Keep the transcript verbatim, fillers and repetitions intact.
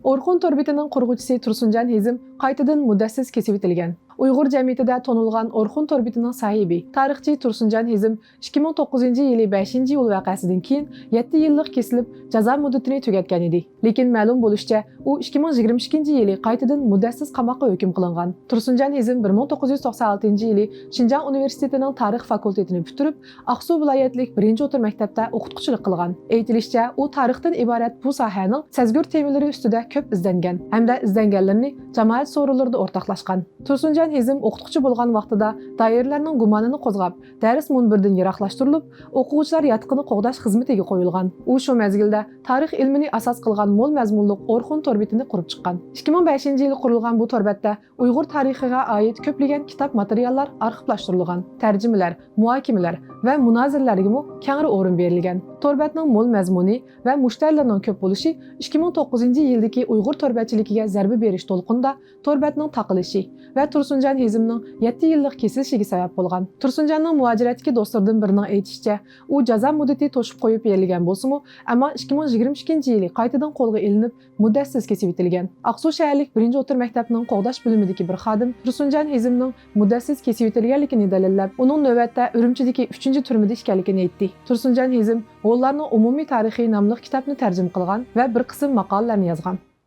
ئورخۇن تور بېتىنىڭ قۇرغۇچىسى تۇرسۇنجان ھېزىم قايتىدىن مۇددەتسىز كېسىۋېتىلگەن. ئۇيغۇر جەمئىيىتىدە تونۇلغان ئورخۇن تور بېتىنىڭ ساھىبى، تارىخچى تۇرسۇنجان ھېزىم ئىككى مىڭ توققۇزىنچى يىلى بەشىنچى ئىيۇل ۋەقەسىدىن كېيىن يەتتە يىللىق كېسىلىپ، جازا مۇددىتىنى تۈگەتكەن ئىدى. لېكىن مەلۇم بولۇشىچە، ئۇ ئىككى مىڭ يىگىرمە ئىككىنچى يىلى قايتىدىن مۇددەتسىز قاماققا ھۆكۈم قىلىنغان. تۇرسۇنجان ھېزىم بىر مىڭ توققۇز يۈز توقسان ئالتىنچى يىلى شىنجاڭ ئۇنىۋېرسىتېتىنىڭ تارىخ فاكۇلتېتىنى پۈتتۈرۈپ، ئاقسۇ ۋىلايەتلىك بىرىنچى ئوتتۇرا مەكتەپتە ئوقۇتقۇچىلىق قىلغان. ئېيتىلىشىچە، ئۇ تارىختىن ئىبارەت بۇ ساھەنىڭ سەزگۈر تېمىلىرى ئۈستىدە كۆپ ئىزدەنگەن ھەمدە ئىزدەنگەنلىرىنى جامائەت سورۇنلىرىدا ئورتاقلاشقان. تۇرسۇنجان ھېزىم ئوقۇتقۇچى بولغان ۋاقتىدا دائىرىلەرنىڭ گۇمانىنى قوزغاپ، دەرس مۇنبىرىدىن يىراقلاشتۇرۇلۇپ، ئوقۇغۇچىلار ياتىقىنى قوغداش خىزمىتىگە قويۇلغان. ئۇ شۇ مەزگىلدە تارىخ ئىلمىنى ئاساس قىلغان مول مەزمۇنلۇق ئورخۇن تور بېتىنى قۇرۇپ چىققان. ئىككى مىڭ بەشىنچى يىلى قۇرۇلغان بۇ تور بەتتە ئۇيغۇر تارىخىغا ئائىت كۆپلىگەن كىتاب ماتېرىياللار ئارخىپلاشتۇرۇلغان، تەرجىمىلەر، مۇھاكىمىلەر ۋە مۇنازىرىلەرگىمۇ كەڭرى ئورۇن بېرىلگەن. تور بەتنىڭ مول مەزمۇنى ۋە مۇشتەرىلىرىنىڭ كۆپ بولۇشى ئىككى مىڭ توققۇزىنچى يىلدىكى ئۇيغۇر تور بەتچىلىكىگە زەربە بېرىش دولقۇنىدا تور بەتنىڭ تاقىلىشى ۋە تۇرسۇنجان ھېزىمنىڭ يەتتە يىللىق كېسىلىشىگە سەۋەب بولغان. تۇرسۇنجاننىڭ مۇھاجىرەتتىكى دوستلىرىدىن بىرىنىڭ ئېيتىشىچە، ئۇ جازا مۇددىتى توشۇپ قويۇپ بېرىلگەن بولسىمۇ، ئەمما ئىككى مىڭ يىگىرمە ئىككىنچى يىلى قايتىدىن قولغا ئېلىنىپ، مۇددەتسىز كېسىۋېتىلگەن. ئاقسۇ شەھەرلىك بىرىنچى ئوتتۇرا مەكتەپنىڭ قوغداش بۆلۈمىدىكى بىر خادىم تۇرسۇنجان ھېزىمنىڭ مۇددەتسىز كېسىۋېتىلگەنلىكىنى دەلىللەپ، ئۇنىڭ نۆۋەتتە ئۈرۈمچىدىكى ئۈچىنچى تۈرمىدە ئىكەنلىكىنى ئېيتتى. تۇرسۇنجان ھېزىم ھونلارنىڭ ئومۇمىي تارىخى ناملىق كىتابنى تەرجىمە قىلغان ۋە بىر قىسىم ماقالىلەرنى يازغان.